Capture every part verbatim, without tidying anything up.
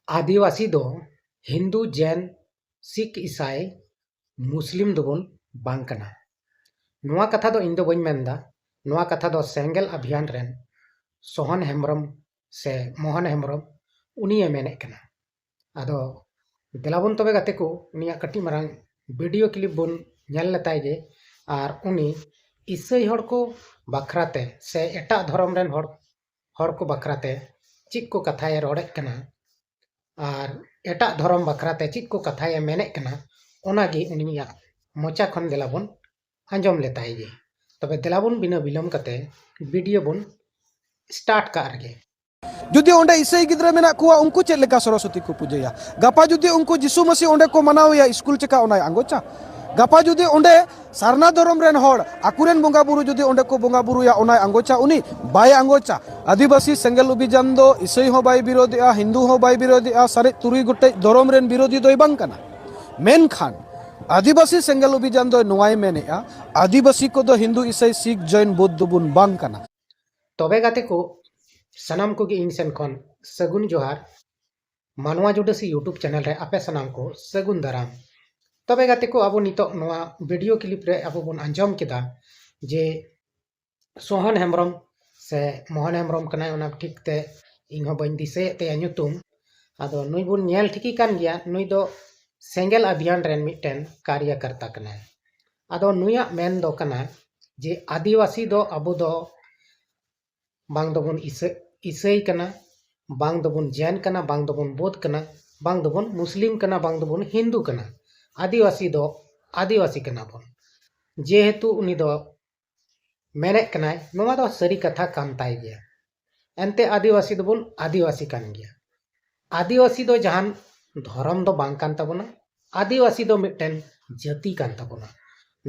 ᱟᱹᱫᱤᱵᱟᱹᱥᱤ ᱫᱚ ᱦᱤᱱᱫᱩ, ᱡᱮᱱ, ᱥᱤᱠᱷ, ᱤᱥᱟᱭ, ᱢᱩᱥᱞᱤᱢ ᱫᱚᱵᱚᱱ ᱵᱟᱝ ᱠᱟᱱᱟ᱾ ᱱᱚᱣᱟ ᱠᱟᱛᱷᱟ ᱫᱚ ᱤᱧ ᱫᱚ ᱵᱟᱹᱧ ᱢᱮᱱᱫᱟ, ᱱᱚᱣᱟ ᱠᱟᱛᱷᱟ ᱫᱚ ᱥᱮᱸᱜᱮᱞ ᱚᱵᱷᱤᱭᱟᱱ ᱨᱮᱱ ᱥᱚᱦᱚᱱ ᱦᱮᱢᱵᱨᱚᱢ ᱥᱮ ᱢᱳᱦᱚᱱ ᱦᱮᱢᱵᱨᱚᱢ, ᱩᱱᱤᱭᱮ ᱢᱮᱱᱮᱫ ᱠᱟᱱᱟ᱾ ᱟᱫᱚ ᱫᱮᱞᱟᱵᱚᱱ ᱛᱚᱵᱮ ᱜᱟᱛᱮ ᱠᱚ, ᱩᱱᱤᱭᱟᱜ ᱠᱟᱹᱴᱤᱡ ᱢᱟᱨᱟᱝ ᱵᱷᱤᱰᱤᱭᱳ ᱠᱞᱤᱯ ᱵᱚᱱ ᱧᱮᱞ ᱞᱮᱛᱟᱭ ᱜᱮ, ᱟᱨ ᱩᱱᱤ ᱤᱥᱟᱹᱭ ᱦᱚᱲ ᱠᱚ ᱵᱟᱠᱷᱨᱟᱛᱮ ᱥᱮ ᱮᱴᱟᱜ ᱫᱷᱚᱨᱚᱢ ᱨᱮᱱ ᱦᱚᱲ, ᱦᱚᱲ ᱠᱚ ᱵᱟᱠᱷᱨᱟᱛᱮ ᱪᱮᱫ ᱠᱚ ᱠᱟᱛᱷᱟᱭ ᱨᱚᱲᱮᱫ ᱠᱟᱱᱟ, ᱟᱨ ᱮᱴᱟᱜ ᱫᱷᱚᱨᱚᱢ ᱵᱟᱠᱷᱨᱟᱛᱮ ᱪᱮᱫ ᱠᱚ ᱠᱟᱛᱷᱟᱭ ᱢᱮᱱᱮᱫ ᱠᱟᱱᱟ, ᱚᱱᱟᱜᱮ ᱩᱱᱤᱭᱟᱜ ᱢᱚᱪᱟ ᱠᱷᱚᱱ ᱫᱮᱞᱟᱵᱚᱱ ᱟᱸᱡᱚᱢ ᱞᱮᱛᱟᱭ ᱜᱮ᱾ ᱛᱚᱵᱮ ᱫᱮᱞᱟᱵᱚᱱ ᱵᱤᱱᱟᱹ ᱵᱤᱞᱚᱢ ᱠᱟᱛᱮ ᱵᱷᱤᱰᱤᱭᱳ ᱵᱚᱱ ᱥᱴᱟᱨᱴ ᱠᱟᱜ ᱨᱮᱜᱮ᱾ ᱡᱩᱫᱤ ᱚᱸᱰᱮ ᱤᱥᱟᱹᱭ ᱜᱤᱫᱽᱨᱟᱹ ᱢᱮᱱᱟᱜ ᱠᱚᱣᱟ, ᱩᱱᱠᱩ ᱪᱮᱫ ᱞᱮᱠᱟ ᱥᱚᱨᱚᱥᱚᱛᱤ ᱠᱚ ᱯᱩᱡᱟᱹᱭᱟ? ᱜᱟᱯᱟ ᱡᱩᱫᱤ ᱩᱱᱠᱩ ᱡᱤᱥᱩ ᱢᱟᱹᱥᱤ ᱚᱸᱰᱮ ᱠᱚ ᱢᱟᱱᱟᱣᱮᱭᱟ, ᱥᱠᱩᱞ ᱪᱮᱠᱟ ᱚᱱᱟᱭ ᱟᱸᱜᱚᱪᱟ? ᱜᱟᱯᱟ ᱡᱩᱫᱤ ᱚᱸᱰᱮ ᱥᱟᱨᱱᱟ ᱫᱷᱚᱨᱚᱢ ᱨᱮᱱ ᱦᱚᱲ ᱟᱠᱚᱨᱮᱱ ᱵᱚᱸᱜᱟ ᱵᱩᱨᱩ ᱡᱩᱫᱤ ᱚᱸᱰᱮ ᱠᱚ ᱵᱚᱸᱜᱟ ᱵᱩᱨᱩᱭᱟ, ᱚᱱᱟᱭ ᱟᱸᱜᱚᱪᱟ? ᱩᱱᱤ ᱵᱟᱭ ᱟᱸᱜᱚᱪᱟ᱾ ᱟᱹᱫᱤᱵᱟᱹᱥᱤ ᱥᱮᱸᱜᱮᱞ ᱚᱵᱷᱤᱡᱟᱱ ᱫᱚ ᱤᱥᱟᱹᱭ ᱦᱚᱸ ᱵᱟᱭ ᱵᱤᱨᱳᱫᱮᱜᱼᱟ, ᱦᱤᱱᱫᱩ ᱦᱚᱸ ᱵᱟᱭ ᱵᱤᱨᱳᱫᱮᱜᱼᱟ, ᱥᱟᱨᱮᱡ ᱛᱩᱨᱩᱭ ᱜᱚᱴᱮᱡ ᱫᱷᱚᱨᱚᱢ ᱨᱮᱱ ᱵᱤᱨᱳᱫᱷᱤ ᱫᱚᱭ ᱵᱟᱝ ᱠᱟᱱᱟ᱾ ᱢᱮᱱᱠᱷᱟᱱ ᱟᱹᱫᱤᱵᱟᱹᱥᱤ ᱥᱮᱸᱜᱮᱞ ᱚᱵᱷᱤᱡᱟᱱ ᱫᱚᱭ ᱱᱚᱣᱟᱭ ᱢᱮᱱᱮᱜᱼᱟ, ᱟᱹᱫᱤᱵᱟᱹᱥᱤ ᱠᱚᱫᱚ ᱦᱤᱱᱫᱩ, ᱤᱥᱟᱹᱭ, ᱥᱤᱠᱷ, ᱡᱚᱭᱱ, ᱵᱳᱫᱷ ᱫᱚᱵᱚᱱ ᱵᱟᱝ ᱠᱟᱱᱟ᱾ ᱛᱚᱵᱮ ᱜᱟᱛᱮ ᱠᱚ, ᱥᱟᱱᱟᱢ ᱠᱚᱜᱮ ᱤᱧ ᱥᱮᱱ ᱠᱷᱚᱱ ᱥᱟᱹᱜᱩᱱ ᱡᱚᱦᱟᱨ᱾ ᱢᱟᱱᱣᱟ ᱡᱩᱰᱟᱹᱥᱤ YouTube ᱪᱮᱱᱮᱞ ᱨᱮ ᱟᱯᱮ ᱥᱟᱱᱟᱢ ᱠᱚ ᱥᱟᱹᱜᱩᱱ ᱫᱟᱨᱟᱢ᱾ ᱛᱚᱵᱮ ᱜᱟᱛᱮ ᱠᱚ, ᱟᱵᱚ ᱱᱤᱛᱚᱜ ᱱᱚᱣᱟ ᱵᱷᱤᱰᱤᱭᱳ ᱠᱞᱤᱯ ᱨᱮ ᱟᱵᱚ ᱵᱚᱱ ᱟᱸᱡᱚᱢ ᱠᱮᱫᱟ ᱡᱮ ᱥᱳᱦᱚᱱ ᱦᱮᱢᱵᱨᱚᱢ ᱥᱮ ᱢᱳᱦᱚᱱ ᱦᱮᱢᱵᱨᱚᱢ ᱠᱟᱱᱟᱭ, ᱚᱱᱟ ᱴᱷᱤᱠ ᱛᱮ ᱤᱧ ᱦᱚᱸ ᱵᱟᱹᱧ ᱫᱤᱥᱟᱹᱭᱮᱫ ᱛᱟᱭᱟ ᱧᱩᱛᱩᱢ᱾ ᱟᱫᱚ ᱱᱩᱭ ᱵᱚᱱ ᱧᱮᱞ ᱴᱷᱤᱠᱮ ᱠᱟᱱ ᱜᱮᱭᱟ, ᱱᱩᱭ ᱫᱚ ᱥᱮᱸᱜᱮᱞ ᱚᱵᱷᱤᱭᱟᱱ ᱨᱮᱱ ᱢᱤᱫᱴᱮᱱ ᱠᱟᱨᱭᱟᱠᱟᱨᱛᱟ ᱠᱟᱱᱟᱭ᱾ ᱟᱫᱚ ᱱᱩᱭᱟᱜ ᱢᱮᱱ ᱫᱚ ᱠᱟᱱᱟ ᱡᱮ ᱟᱹᱫᱤᱵᱟᱹᱥᱤ ᱫᱚ ᱟᱵᱚ ᱫᱚ ᱵᱟᱝ ᱫᱚᱵᱚᱱ ᱤᱥᱟᱹ-, ᱤᱥᱟᱹᱭ ᱠᱟᱱᱟ, ᱵᱟᱝ ᱫᱚᱵᱚᱱ ᱡᱮᱱ ᱠᱟᱱᱟ, ᱵᱟᱝ ᱫᱚᱵᱚᱱ ᱵᱳᱫᱷ ᱠᱟᱱᱟ, ᱵᱟᱝ ᱫᱚᱵᱚᱱ ᱢᱩᱥᱞᱤᱢ ᱠᱟᱱᱟ, ᱵᱟᱝ ᱫᱚᱵᱚᱱ ᱦᱤᱱᱫᱩ ᱠᱟᱱᱟ᱾ ᱟᱹᱫᱤᱵᱟᱹᱥᱤ ᱫᱚ ᱟᱹᱫᱤᱵᱟᱹᱥᱤ ᱠᱟᱱᱟ ᱵᱚᱱ᱾ ᱡᱮᱦᱮᱛᱩ ᱩᱱᱤ ᱫᱚ ᱢᱮᱱᱮᱫ ᱠᱟᱱᱟᱭ, ᱱᱚᱣᱟ ᱫᱚ ᱥᱟᱹᱨᱤ ᱠᱟᱛᱷᱟ ᱠᱟᱱ ᱛᱟᱭ ᱜᱮᱭᱟ᱾ ᱮᱱᱛᱮ ᱟᱹᱫᱤᱵᱟᱹᱥᱤ ᱫᱚᱵᱚᱱ ᱟᱹᱫᱤᱵᱟᱹᱥᱤ ᱠᱟᱱ ᱜᱮᱭᱟ᱾ ᱟᱹᱫᱤᱵᱟᱹᱥᱤ ᱫᱚ ᱡᱟᱦᱟᱱ ᱫᱷᱚᱨᱚᱢ ᱫᱚ ᱵᱟᱝ ᱠᱟᱱ ᱛᱟᱵᱚᱱᱟ᱾ ᱟᱹᱫᱤᱵᱟᱹᱥᱤ ᱫᱚ ᱢᱤᱫᱴᱮᱱ ᱡᱟᱹᱛᱤ ᱠᱟᱱ ᱛᱟᱵᱚᱱᱟ᱾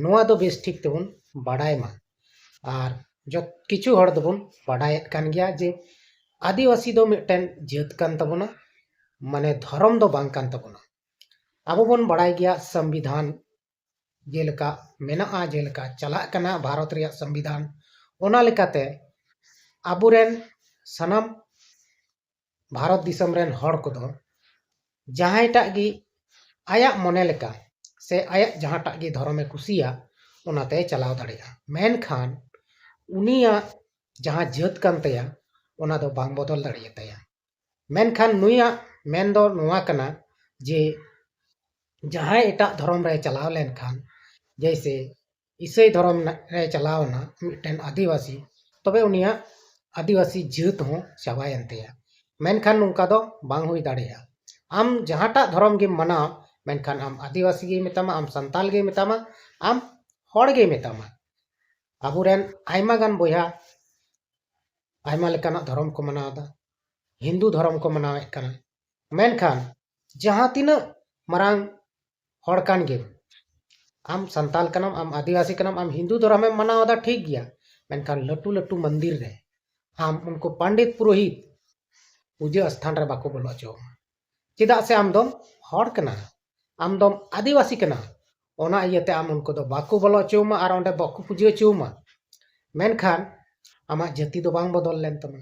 ᱱᱚᱣᱟ ᱫᱚ ᱵᱮᱥ ᱴᱷᱤᱠ ᱛᱮᱵᱚᱱ ᱵᱟᱰᱟᱭ ᱢᱟ᱾ ᱟᱨ ᱡᱚᱛ-, ᱠᱤᱪᱷᱩ ᱦᱚᱲ ᱫᱚᱵᱚᱱ ᱵᱟᱰᱟᱭᱮᱫ ᱠᱟᱱ ᱜᱮᱭᱟ ᱡᱮ ᱟᱹᱫᱤᱵᱟᱹᱥᱤ ᱫᱚ ᱢᱤᱫᱴᱮᱱ ᱡᱟᱹᱛ ᱠᱟᱱ ᱛᱟᱵᱚᱱᱟ, ᱢᱟᱱᱮ ᱫᱷᱚᱨᱚᱢ ᱫᱚ ᱵᱟᱝ ᱠᱟᱱ ᱛᱟᱵᱚᱱᱟ᱾ ᱟᱵᱚ ᱵᱚᱱ ᱵᱟᱲᱟᱭ ᱜᱮᱭᱟ ᱥᱚᱝᱵᱤᱫᱷᱟᱱ ᱡᱮᱞᱮᱠᱟ ᱢᱮᱱᱟᱜᱼᱟ, ᱡᱮᱞᱮᱠᱟ ᱪᱟᱞᱟᱜ ᱠᱟᱱᱟ ᱵᱷᱟᱨᱚᱛ ᱨᱮᱭᱟᱜ ᱥᱚᱝᱵᱤᱫᱷᱟᱱ, ᱚᱱᱟ ᱞᱮᱠᱟᱛᱮ ᱟᱵᱚᱨᱮᱱ ᱥᱟᱱᱟᱢ ᱵᱷᱟᱨᱚᱛ ᱫᱤᱥᱚᱢ ᱨᱮᱱ ᱦᱚᱲ ᱠᱚᱫᱚ ᱡᱟᱦᱟᱸᱭᱴᱟᱜ ᱜᱮ ᱟᱭᱟᱜ ᱢᱚᱱᱮ ᱞᱮᱠᱟ ᱥᱮ ᱟᱭᱟᱜ ᱡᱟᱦᱟᱸᱴᱟᱜ ᱜᱮ ᱫᱷᱚᱨᱚᱢᱮ ᱠᱩᱥᱤᱭᱟᱜ, ᱚᱱᱟᱛᱮᱭ ᱪᱟᱞᱟᱣ ᱫᱟᱲᱮᱭᱟᱜᱼᱟ᱾ ᱢᱮᱱᱠᱷᱟᱱ ᱩᱱᱤᱭᱟᱜ ᱡᱟᱦᱟᱸ ᱡᱟᱹᱛ ᱠᱟᱱ ᱛᱟᱭᱟ, ᱚᱱᱟ ᱫᱚ ᱵᱟᱝ ᱵᱚᱫᱚᱞ ᱫᱟᱲᱮᱭᱟᱛᱟᱭᱟ᱾ ᱢᱮᱱᱠᱷᱟᱱ ᱱᱩᱭᱟᱜ ᱢᱮᱱ ᱫᱚ ᱱᱚᱣᱟ ᱠᱟᱱᱟ ᱡᱮ ᱡᱟᱦᱟᱸᱭ ᱮᱴᱟᱜ ᱫᱷᱚᱨᱚᱢ ᱨᱮ ᱪᱟᱞᱟᱣ ᱞᱮᱱᱠᱷᱟᱱ, ᱡᱮᱭᱥᱮ ᱤᱥᱟᱹᱭ ᱫᱷᱚᱨᱚᱢ ᱨᱮ ᱪᱟᱞᱟᱣ ᱮᱱᱟ ᱢᱤᱫᱴᱮᱱ ᱟᱹᱫᱤᱵᱟᱹᱥᱤ, ᱛᱚᱵᱮ ᱩᱱᱤᱭᱟᱜ ᱟᱹᱫᱤᱵᱟᱹᱥᱤ ᱡᱟᱹᱛ ᱦᱚᱸ ᱪᱟᱵᱟᱭᱮᱱ ᱛᱟᱭᱟ᱾ ᱢᱮᱱᱠᱷᱟᱱ ᱱᱚᱝᱠᱟ ᱫᱚ ᱵᱟᱝ ᱦᱩᱭ ᱫᱟᱲᱮᱭᱟᱜᱼᱟ᱾ ᱟᱢ ᱡᱟᱦᱟᱸᱴᱟᱜ ᱫᱷᱚᱨᱚᱢ ᱜᱮᱢ ᱢᱟᱱᱟᱣ, ᱢᱮᱱᱠᱷᱟᱱ ᱟᱢ ᱟᱹᱫᱤᱵᱟᱹᱥᱤ ᱜᱮᱭ ᱢᱮᱛᱟᱢᱟ, ᱟᱢ ᱥᱟᱱᱛᱟᱞ ᱜᱮᱭ ᱢᱮᱛᱟᱢᱟ, ᱟᱢ ᱦᱚᱲ ᱜᱮᱭ ᱢᱮᱛᱟᱢᱟ᱾ ᱟᱵᱚᱨᱮᱱ ᱟᱭᱢᱟ ᱜᱟᱱ ᱵᱚᱭᱦᱟ ᱟᱭᱢᱟ ᱞᱮᱠᱟᱱᱟᱜ ᱫᱷᱚᱨᱚᱢ ᱠᱚ ᱢᱟᱱᱟᱣ ᱮᱫᱟ, ᱦᱤᱱᱫᱩ ᱫᱷᱚᱨᱚᱢ ᱠᱚ ᱢᱟᱱᱟᱣᱮᱫ ᱠᱟᱱᱟ᱾ ᱢᱮᱱᱠᱷᱟᱱ ᱡᱟᱦᱟᱸ ᱛᱤᱱᱟᱹᱜ ᱢᱟᱨᱟᱝ ᱦᱚᱲ ᱠᱟᱱ ᱜᱮ, ᱟᱢ ᱥᱟᱱᱛᱟᱞ ᱠᱟᱱᱟᱢ, ᱟᱢ ᱟᱹᱫᱤᱵᱟᱹᱥᱤ ᱠᱟᱱᱟᱢ, ᱟᱢ ᱦᱤᱱᱫᱩ ᱫᱷᱚᱨᱚᱢᱮᱢ ᱢᱟᱱᱟᱣ ᱮᱫᱟ, ᱴᱷᱤᱠ ᱜᱮᱭᱟ, ᱢᱮᱱᱠᱷᱟᱱ ᱞᱟᱹᱴᱩ ᱞᱟᱹᱴᱩ ᱢᱚᱱᱫᱤᱨ ᱨᱮ ᱟᱢ ᱩᱱᱠᱩ ᱯᱟᱱᱰᱤᱛ ᱯᱩᱨᱳᱦᱤᱛ ᱯᱩᱡᱟᱹ ᱥᱛᱷᱟᱱ ᱨᱮ ᱵᱟᱠᱚ ᱵᱚᱞᱚ ᱦᱚᱪᱚ ᱟᱢᱟ᱾ ᱪᱮᱫᱟᱜ ᱥᱮ ᱟᱢ ᱫᱚᱢ ᱦᱚᱲ ᱠᱟᱱᱟ, ᱟᱢ ᱫᱚᱢ ᱟᱹᱫᱤᱵᱟᱹᱥᱤ ᱠᱟᱱᱟ, ᱚᱱᱟ ᱤᱭᱟᱹᱛᱮ ᱟᱢ ᱩᱱᱠᱩ ᱫᱚ ᱵᱟᱠᱚ ᱵᱚᱞᱚ ᱦᱚᱪᱚ ᱟᱢᱟ ᱟᱨ ᱚᱸᱰᱮ ᱵᱟᱠᱚ ᱯᱩᱡᱟᱹ ᱦᱚᱪᱚ ᱟᱢᱟ᱾ ᱢᱮᱱᱠᱷᱟᱱ ᱟᱢᱟᱜ ᱡᱟᱹᱛᱤ ᱫᱚ ᱵᱟᱝ ᱵᱚᱫᱚᱞ ᱞᱮᱱ ᱛᱟᱢᱟ,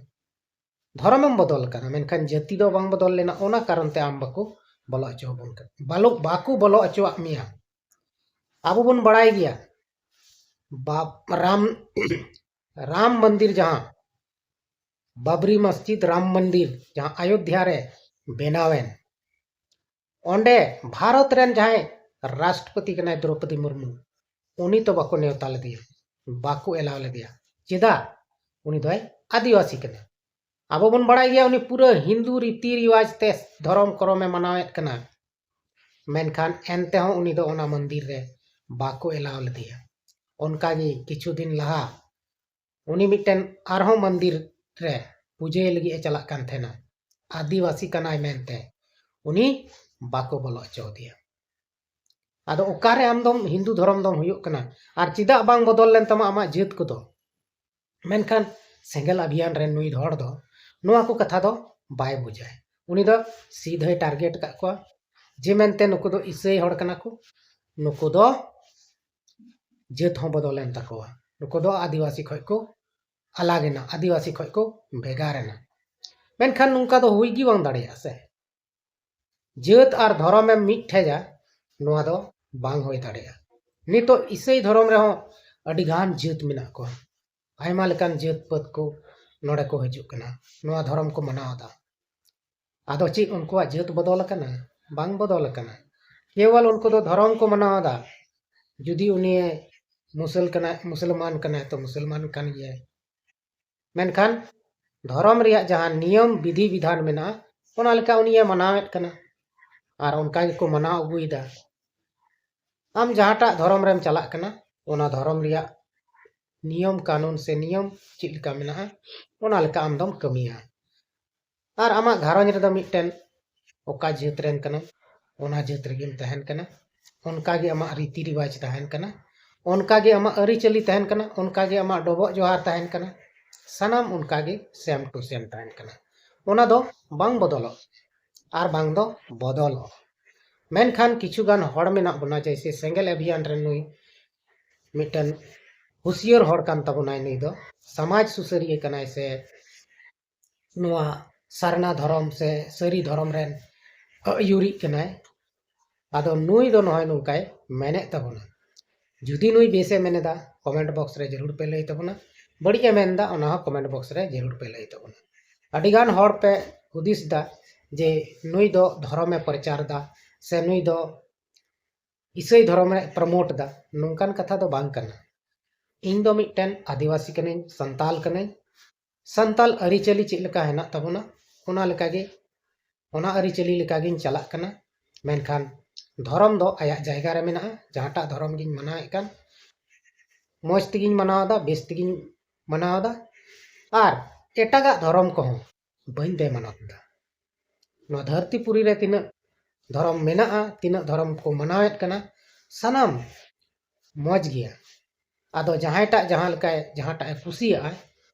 ᱫᱷᱚᱨᱚᱢᱮᱢ ᱵᱚᱫᱚᱞ ᱠᱟᱱᱟ, ᱢᱮᱱᱠᱷᱟᱱ ᱡᱟᱹᱛᱤ ᱫᱚ ᱵᱟᱝ ᱵᱚᱫᱚᱞ ᱞᱮᱱᱟ, ᱚᱱᱟ ᱠᱟᱨᱚᱱ ᱛᱮ ᱟᱢ ᱵᱟᱠᱚ ᱵᱚᱞᱚ ᱦᱚᱪᱚ ᱟᱵᱚᱱ ᱠᱟᱱᱟ, ᱵᱟᱞᱚ ᱵᱟᱠᱚ ᱵᱚᱞᱚ ᱦᱚᱪᱚᱣᱟᱜ ᱢᱮᱭᱟ᱾ ᱟᱵᱚ ᱵᱚᱱ ᱵᱟᱲᱟᱭ ᱜᱮᱭᱟ, ᱵᱟᱵ ᱨᱟᱢ ᱨᱟᱢ ᱢᱚᱱᱫᱤᱨ, ᱡᱟᱦᱟᱸ ᱵᱟᱵᱨᱤ ᱢᱚᱥᱡᱤᱫ, ᱨᱟᱢ ᱢᱚᱱᱫᱤᱨ ᱡᱟᱦᱟᱸ ᱟᱭᱳᱫᱷᱭᱟ ᱨᱮ ᱵᱮᱱᱟᱣᱮᱱ, ᱚᱸᱰᱮ ᱵᱷᱟᱨᱚᱛ ᱨᱮᱱ ᱡᱟᱦᱟᱸᱭ ᱨᱟᱥᱴᱨᱚᱯᱚᱛᱤ ᱠᱟᱱᱟᱭ ᱫᱨᱚᱯᱚᱫᱤ ᱢᱩᱨᱢᱩ, ᱩᱱᱤ ᱛᱚ ᱵᱟᱠᱚ ᱱᱮᱣᱛᱟ ᱞᱮᱫᱮᱭᱟ, ᱵᱟᱠᱚ ᱮᱞᱟᱣ ᱞᱮᱫᱮᱭᱟ᱾ ᱪᱮᱫᱟᱜ? ᱩᱱᱤ ᱫᱚᱭ ᱟᱹᱫᱤᱵᱟᱹᱥᱤ ᱠᱟᱱᱟ᱾ ᱟᱵᱚ ᱵᱚᱱ ᱵᱟᱲᱟᱭ ᱜᱮᱭᱟ ᱩᱱᱤ ᱯᱩᱨᱟᱹ ᱦᱤᱱᱫᱩ ᱨᱤᱛᱤ ᱨᱤᱣᱟᱡᱽ ᱛᱮ ᱫᱷᱚᱨᱚᱢ ᱠᱚᱨᱚᱢᱮ ᱢᱟᱱᱟᱣᱮᱫ ᱠᱟᱱᱟ᱾ ᱢᱮᱱᱠᱷᱟᱱ ᱮᱱᱛᱮ ᱦᱚᱸ ᱩᱱᱤ ᱫᱚ ᱚᱱᱟ ᱢᱚᱱᱫᱤᱨ ᱨᱮ ᱵᱟᱠᱚ ᱮᱞᱟᱣ ᱞᱮᱫᱮᱭᱟ᱾ ᱚᱱᱠᱟᱜᱮ ᱠᱤᱪᱷᱩ ᱫᱤᱱ ᱞᱟᱦᱟ ᱩᱱᱤ ᱢᱤᱫᱴᱮᱱ ᱟᱨᱦᱚᱸ ᱢᱚᱱᱫᱤᱨ ᱨᱮ ᱯᱩᱡᱟᱹᱭ ᱞᱟᱹᱜᱤᱫ ᱮ ᱪᱟᱞᱟᱜ ᱠᱟᱱ ᱛᱟᱦᱮᱱᱟ, ᱟᱹᱫᱤᱵᱟᱹᱥᱤ ᱠᱟᱱᱟᱭ ᱢᱮᱱᱛᱮ᱾ ᱩᱱᱤ ᱵᱟᱠᱚ ᱵᱚᱞᱚ ᱦᱚᱪᱚ ᱟᱫᱮᱭᱟ᱾ ᱟᱫᱚ ᱚᱠᱟᱨᱮ ᱟᱢ ᱫᱚᱢ ᱦᱤᱱᱫᱩ ᱫᱷᱚᱨᱚᱢ ᱫᱚᱢ ᱦᱩᱭᱩᱜ ᱠᱟᱱᱟ ᱟᱨ ᱪᱮᱫᱟᱜ ᱵᱟᱝ ᱵᱚᱫᱚᱞ ᱞᱮᱱ ᱛᱟᱢᱟ ᱟᱢᱟᱜ ᱡᱟᱹᱛ ᱠᱚᱫᱚ? ᱢᱮᱱᱠᱷᱟᱱ ᱥᱮᱸᱜᱮᱞ ᱟᱵᱷᱤᱭᱟᱱ ᱨᱮ ᱱᱩᱭ ᱦᱚᱲ ᱫᱚ ᱱᱚᱣᱟ ᱠᱚ ᱠᱟᱛᱷᱟ ᱫᱚ ᱵᱟᱭ ᱵᱩᱡᱟᱭ᱾ ᱩᱱᱤ ᱫᱚ ᱥᱤᱫᱷᱟᱹᱭ ᱴᱟᱨᱜᱮᱴ ᱟᱠᱟᱫ ᱠᱚᱣᱟ ᱡᱮ ᱢᱮᱱᱛᱮ ᱱᱩᱠᱩ ᱫᱚ ᱤᱥᱟᱹᱭ ᱦᱚᱲ ᱠᱟᱱᱟ ᱠᱚ, ᱱᱩᱠᱩ ᱫᱚ ᱡᱟᱹᱛ ᱦᱚᱸ ᱵᱚᱫᱚᱞᱮᱱ ᱛᱟᱠᱚᱣᱟ, ᱱᱩᱠᱩ ᱫᱚ ᱟᱹᱫᱤᱵᱟᱹᱥᱤ ᱠᱷᱚᱡ ᱠᱚ ᱟᱞᱟᱜᱽ ᱮᱱᱟ, ᱟᱹᱫᱤᱵᱟᱹᱥᱤ ᱠᱷᱚᱡ ᱠᱚ ᱵᱷᱮᱜᱟᱨ ᱮᱱᱟ᱾ ᱢᱮᱱᱠᱷᱟᱱ ᱱᱚᱝᱠᱟ ᱫᱚ ᱦᱩᱭ ᱜᱮ ᱵᱟᱝ ᱫᱟᱲᱮᱭᱟᱜᱼᱟ ᱥᱮ᱾ ᱡᱟᱹᱛ ᱟᱨ ᱫᱷᱚᱨᱚᱢᱮᱢ ᱢᱤᱫᱴᱷᱮᱡᱟ, ᱱᱚᱣᱟ ᱫᱚ ᱵᱟᱝ ᱦᱩᱭ ᱫᱟᱲᱮᱭᱟᱜᱼᱟ᱾ ᱱᱤᱛᱚᱜ ᱤᱥᱟᱹᱭ ᱫᱷᱚᱨᱚᱢ ᱨᱮᱦᱚᱸ ᱟᱹᱰᱤ ᱜᱟᱱ ᱡᱟᱹᱛ ᱢᱮᱱᱟᱜ ᱠᱚᱣᱟ, ᱟᱭᱢᱟ ᱞᱮᱠᱟᱱ ᱡᱟᱹᱛ ᱯᱟᱹᱛ ᱠᱚ ᱱᱚᱰᱮ ᱠᱚ ᱦᱤᱡᱩᱜ ᱠᱟᱱᱟ, ᱱᱚᱣᱟ ᱫᱷᱚᱨᱚᱢ ᱠᱚ ᱢᱟᱱᱟᱣ ᱮᱫᱟ᱾ ᱟᱫᱚ ᱪᱮᱫ ᱩᱱᱠᱩᱣᱟᱜ ᱡᱟᱹᱛ ᱵᱚᱫᱚᱞ ᱟᱠᱟᱱᱟ? ᱵᱟᱝ ᱵᱚᱫᱚᱞ ᱟᱠᱟᱱᱟ᱾ ᱠᱮᱣᱚᱞ ᱩᱱᱠᱩ ᱫᱚ ᱫᱷᱚᱨᱚᱢ ᱠᱚ ᱢᱟᱱᱟᱣ ᱮᱫᱟ᱾ ᱡᱩᱫᱤ ᱩᱱᱤ ᱢᱩᱥᱚᱞ ᱠᱟᱱᱟᱭ, ᱢᱩᱥᱚᱞᱢᱟᱱ ᱠᱟᱱᱟᱭ, ᱛᱚ ᱢᱩᱥᱚᱞᱢᱟᱱ ᱠᱟᱱ ᱜᱮᱭᱟᱭ᱾ ᱢᱮᱱᱠᱷᱟᱱ ᱫᱷᱚᱨᱚᱢ ᱨᱮᱭᱟᱜ ᱡᱟᱦᱟᱸ ᱱᱤᱭᱚᱢ ᱵᱤᱫᱷᱤ ᱵᱤᱫᱷᱟᱱ ᱢᱮᱱᱟᱜᱼᱟ, ᱚᱱᱟ ᱞᱮᱠᱟ ᱩᱱᱤᱭᱮ ᱢᱟᱱᱟᱣᱮᱫ ᱠᱟᱱᱟ ᱟᱨ ᱚᱱᱠᱟ ᱜᱮᱠᱚ ᱢᱟᱱᱟᱣ ᱟᱹᱜᱩᱭᱮᱫᱟ᱾ ᱟᱢ ᱡᱟᱦᱟᱸᱴᱟᱜ ᱫᱷᱚᱨᱚᱢ ᱨᱮᱢ ᱪᱟᱞᱟᱜ ᱠᱟᱱᱟ, ᱚᱱᱟ ᱫᱷᱚᱨᱚᱢ ᱨᱮᱭᱟᱜ ᱱᱤᱭᱚᱢ ᱠᱟᱹᱱᱩᱱ ᱥᱮ ᱱᱤᱭᱚᱢ ᱪᱮᱫ ᱞᱮᱠᱟ ᱢᱮᱱᱟᱜᱼᱟ, ᱚᱱᱟ ᱞᱮᱠᱟ ᱟᱢ ᱫᱚᱢ ᱠᱟᱹᱢᱤᱭᱟ᱾ ᱟᱨ ᱟᱢᱟᱜ ᱜᱷᱟᱨᱚᱸᱡᱽ ᱨᱮᱫᱚ ᱢᱤᱫᱴᱮᱱ ᱚᱠᱟ ᱡᱟᱹᱛ ᱨᱮᱱ ᱠᱟᱱᱟᱢ, ᱚᱱᱟ ᱡᱟᱹᱛ ᱨᱮᱜᱮᱢ ᱛᱟᱦᱮᱱ ᱠᱟᱱᱟ᱾ ᱚᱱᱠᱟ ᱜᱮ ᱟᱢᱟᱜ ᱨᱤᱛᱤ ᱨᱤᱣᱟᱡᱽ ᱛᱟᱦᱮᱱ ᱠᱟᱱᱟ, ᱚᱱᱠᱟ ᱜᱮ ᱟᱢᱟᱜ ᱟᱹᱨᱤᱪᱟᱹᱞᱤ ᱛᱟᱦᱮᱱ ᱠᱟᱱᱟ, ᱚᱱᱠᱟ ᱜᱮ ᱟᱢᱟᱜ ᱰᱚᱵᱚᱜ ᱡᱚᱦᱟᱨ ᱛᱟᱦᱮᱱ ᱠᱟᱱᱟ᱾ ᱥᱟᱱᱟᱢ ᱚᱱᱠᱟ ᱜᱮ same to same ᱛᱟᱦᱮᱱ ᱠᱟᱱᱟ᱾ ᱚᱱᱟ ᱫᱚ ᱵᱟᱝ ᱵᱚᱫᱚᱞᱚᱜ ᱟᱨ ᱵᱟᱝ ᱫᱚ ᱵᱚᱫᱚᱞᱚᱜ᱾ ᱢᱮᱱᱠᱷᱟᱱ ᱠᱤᱪᱷᱩ ᱜᱟᱱ ᱦᱚᱲ ᱢᱮᱱᱟᱜ ᱵᱚᱱᱟ, ᱡᱮᱭᱥᱮ ᱥᱮᱸᱜᱮᱞ ᱚᱵᱷᱤᱭᱟᱱ ᱨᱮ ᱱᱩᱭ ᱢᱤᱫᱴᱮᱱ ᱦᱩᱥᱤᱭᱟᱹᱨ ᱦᱚᱲ ᱠᱟᱱ ᱛᱟᱵᱚᱱᱟᱭ, ᱱᱩᱭ ᱫᱚ ᱥᱚᱢᱟᱡᱽ ᱥᱩᱥᱟᱹᱨᱤᱭᱟᱹ ᱠᱟᱱᱟᱭ, ᱥᱮ ᱱᱚᱣᱟ ᱥᱟᱨᱱᱟ ᱫᱷᱚᱨᱚᱢ ᱥᱮ ᱥᱟᱹᱨᱤ ᱫᱷᱚᱨᱚᱢ ᱨᱮᱱ ᱟᱹᱭᱩᱨᱤᱡ ᱠᱟᱱᱟᱭ᱾ ᱟᱫᱚ ᱱᱩᱭ ᱫᱚ ᱱᱚᱜᱼᱚᱭ ᱱᱚᱝᱠᱟᱭ ᱢᱮᱱᱮᱫ ᱛᱟᱵᱚᱱᱟ᱾ ᱡᱩᱫᱤ ᱱᱩᱭ ᱵᱮᱥᱮ ᱢᱮᱱᱮᱫᱟ, comment box ᱨᱮ ᱡᱟᱹᱨᱩᱲ ᱯᱮ ᱞᱟᱹᱭ ᱛᱟᱵᱚᱱᱟ᱾ ᱵᱟᱹᱲᱤᱡ ᱮ ᱢᱮᱱᱫᱟ, ᱚᱱᱟ ᱦᱚᱸ comment box ᱨᱮ ᱡᱟᱹᱨᱩᱲ ᱯᱮ ᱞᱟᱹᱭ ᱛᱟᱵᱚᱱᱟ᱾ ᱟᱹᱰᱤᱜᱟᱱ ᱦᱚᱲ ᱯᱮ ᱦᱩᱫᱤᱥ ᱫᱟ ᱡᱮ ᱱᱩᱭ ᱫᱚ ᱫᱷᱚᱨᱚᱢᱮ ᱯᱨᱚᱪᱟᱨ ᱫᱟ ᱥᱮ ᱱᱩᱭ ᱫᱚ ᱤᱥᱟᱹᱭ ᱫᱷᱚᱨᱚᱢᱮ promote ᱫᱟ, ᱱᱚᱝᱠᱟᱱ ᱠᱟᱛᱷᱟ ᱫᱚ ᱵᱟᱝ ᱠᱟᱱᱟ᱾ ᱤᱧ ᱫᱚ ᱢᱤᱫᱴᱮᱱ ᱟᱹᱫᱤᱵᱟᱹᱥᱤ ᱠᱟᱹᱱᱟᱹᱧ, ᱥᱟᱱᱛᱟᱞ ᱠᱟᱹᱱᱟᱹᱧ, ᱥᱟᱱᱛᱟᱞ ᱟᱹᱨᱤᱪᱟᱹᱞᱤ ᱪᱮᱫ ᱞᱮᱠᱟ ᱦᱮᱱᱟᱜ ᱛᱟᱵᱚᱱᱟ, ᱚᱱᱟ ᱞᱮᱠᱟᱜᱮ, ᱚᱱᱟ ᱟᱹᱨᱤᱪᱟᱹᱞᱤ ᱞᱮᱠᱟᱜᱤᱧ ᱪᱟᱞᱟᱜ ᱠᱟᱱᱟ᱾ ᱢᱮᱱᱠᱷᱟᱱ ᱫᱷᱚᱨᱚᱢ ᱫᱚ ᱟᱭᱟᱜ ᱡᱟᱭᱜᱟ ᱨᱮ ᱢᱮᱱᱟᱜᱼᱟ᱾ ᱡᱟᱦᱟᱸᱴᱟᱜ ᱫᱷᱚᱨᱚᱢ ᱜᱤᱧ ᱢᱟᱱᱟᱣᱮᱫ ᱠᱟᱱ, ᱢᱚᱡᱽ ᱛᱮᱜᱤᱧ ᱢᱟᱱᱟᱣ ᱮᱫᱟ, ᱵᱮᱥ ᱛᱮᱜᱤᱧ ᱢᱟᱱᱟᱣ ᱮᱫᱟ᱾ ᱟᱨ ᱮᱴᱟᱜᱟᱜ ᱫᱷᱚᱨᱚᱢ ᱠᱚᱦᱚᱸ ᱵᱟᱹᱧ ᱵᱮᱢᱟᱱᱚᱛ ᱮᱫᱟ᱾ ᱱᱚᱣᱟ ᱫᱷᱟᱹᱨᱛᱤ ᱯᱩᱨᱤ ᱨᱮ ᱛᱤᱱᱟᱹᱜ ᱫᱷᱚᱨᱚᱢ ᱢᱮᱱᱟᱜᱼᱟ, ᱛᱤᱱᱟᱹᱜ ᱫᱷᱚᱨᱚᱢ ᱠᱚ ᱢᱟᱱᱟᱣᱮᱫ ᱠᱟᱱᱟ, ᱥᱟᱱᱟᱢ ᱢᱚᱡᱽ ᱜᱮᱭᱟ᱾ ᱟᱫᱚ ᱡᱟᱦᱟᱸᱭᱴᱟᱜ ᱡᱟᱦᱟᱸ ᱞᱮᱠᱟᱭ, ᱡᱟᱦᱟᱸᱴᱟᱜ ᱮ ᱠᱩᱥᱤᱭᱟᱜᱼᱟ,